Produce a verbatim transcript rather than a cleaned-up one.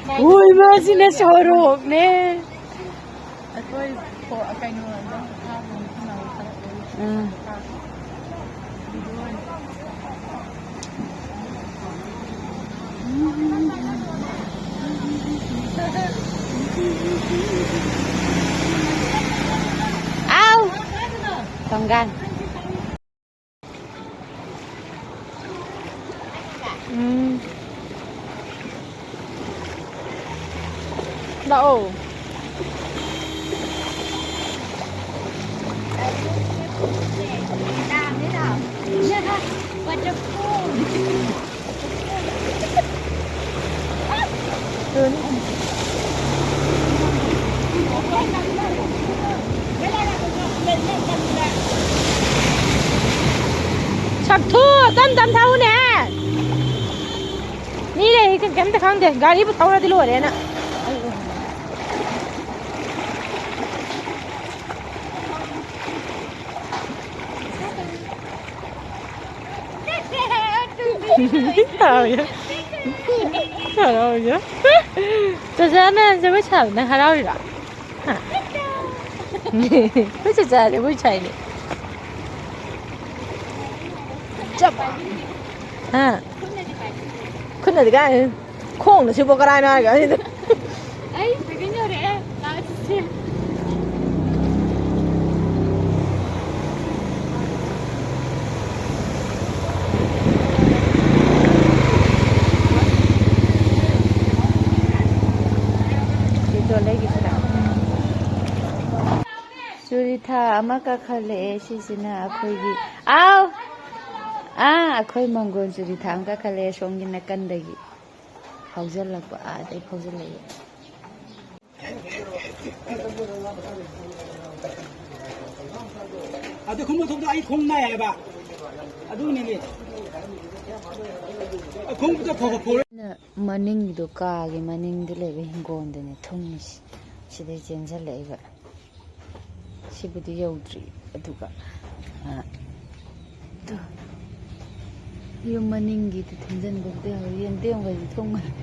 ꯎꯏ, ꯃꯁꯤꯅ ꯁꯣꯔꯣꯛꯅꯦ꯫ ꯑꯩꯈꯣꯏ ꯐꯣ-, ꯀꯩꯅꯣ ꯑꯗꯨꯝ ꯊꯥꯕꯅꯤ, ꯏꯃꯥꯅ ꯊꯥꯔꯛꯑꯦ꯫ ꯎꯝ꯫ ꯚꯤꯗꯤꯑꯣ ꯑꯣꯏꯅ꯫ ꯑꯥꯎ! ꯊꯣꯡꯒꯥꯟ꯫ ꯎꯝ꯫ ꯂꯥꯛꯑꯣ꯫ ꯁꯛꯊꯨ, ꯇꯝ ꯇꯝ ꯊꯧꯅꯦ꯫ ꯃꯤ ꯂꯩ, ꯀꯩꯝꯇ ꯈꯪꯗꯦ꯫ ꯒꯥꯔꯤꯕꯨ ꯊꯧꯔꯗꯤ ꯂꯣꯏꯔꯦꯅ꯫ ꯍꯔꯥꯎꯏ꯫ ꯍꯔꯥꯎꯏ꯫ ꯆꯆꯥꯅ ꯖꯒꯣꯏ ꯁꯥꯕ ꯅꯪ ꯍꯔꯥꯎꯔꯤꯔꯣ? ꯍꯥ? ꯑꯩꯈꯣꯏ ꯆꯆꯥ ꯖꯒꯣꯏ ꯁꯥꯏꯅꯦ꯫ ꯆꯞ꯫ ꯍꯥ? ꯈꯨꯠꯅꯗꯤ ꯀꯥꯏ? ꯈꯣꯡꯅ ꯁꯤꯕꯨ ꯀꯔꯥꯏꯅꯣ ꯍꯥꯏꯔꯒ ꯑꯩꯅ ꯑꯩ ꯁꯤꯗ ꯌꯧꯔꯛꯑꯦ꯫ ꯂꯥꯛꯑꯣ ꯆꯠꯁꯦ꯫ ꯁꯤ ꯆꯣ ꯂꯩꯒꯤꯁꯤꯗ꯫ ꯆꯨꯔꯤꯊꯥ ꯑꯃ ꯀꯥꯈꯠꯂꯛꯑꯦ꯫ ꯁꯤꯁꯤꯅ ꯑꯩꯈꯣꯏꯒꯤ, ꯑꯥꯎ! ꯑꯥ, ꯑꯩꯈꯣꯏ ꯃꯪꯒꯣꯜ ꯆꯨꯔꯤꯊꯥ ꯑꯃ ꯀꯥꯈꯠꯂꯛꯑꯦ ꯁꯣꯝꯒꯤ ꯅꯥꯀꯟꯗꯒꯤ꯫ ꯐꯥꯎꯖꯜꯂꯛꯄ, ꯑꯥꯗꯩ ꯐꯥꯎꯖꯜꯂꯛꯑꯦ꯫ ꯑꯗꯨ ꯈꯣꯡꯎꯞ ꯊꯣꯛꯇꯣ ꯑꯩ ꯈꯣꯡ ꯅꯥꯏ ꯍꯥꯏꯕ꯫ ꯑꯗꯨꯅꯅꯦ꯫ ꯈꯣꯡꯎꯞꯇꯣ ꯐꯕ ꯐꯣꯔ-꯫ ꯑꯩꯅ ꯃꯅꯤꯡꯒꯤꯗꯣ, ꯀꯥꯒꯤ ꯃꯅꯤꯡꯗ ꯂꯩꯕ ꯍꯤꯡꯒꯣꯜꯗꯅꯦ ꯊꯨꯝꯃꯤꯁꯤ꯫ ꯁꯤꯗꯩ ꯆꯦꯟꯁꯤꯜꯂꯛꯏꯕ꯫ ꯁꯤꯕꯨꯗꯤ ꯌꯧꯗ꯭ꯔꯤ꯫ ꯑꯗꯨꯒ, ꯑ, ꯇꯨ, ꯌꯨꯝ ꯃꯅꯤꯡꯒꯤꯗꯤ ꯊꯨꯝꯖꯤꯟꯕꯕꯨꯗꯤ ꯍꯧꯔꯦ꯫ ꯌꯦꯟꯗꯦꯝꯈꯩꯗꯤ ꯊꯨꯝꯈ꯭ꯔꯦ꯫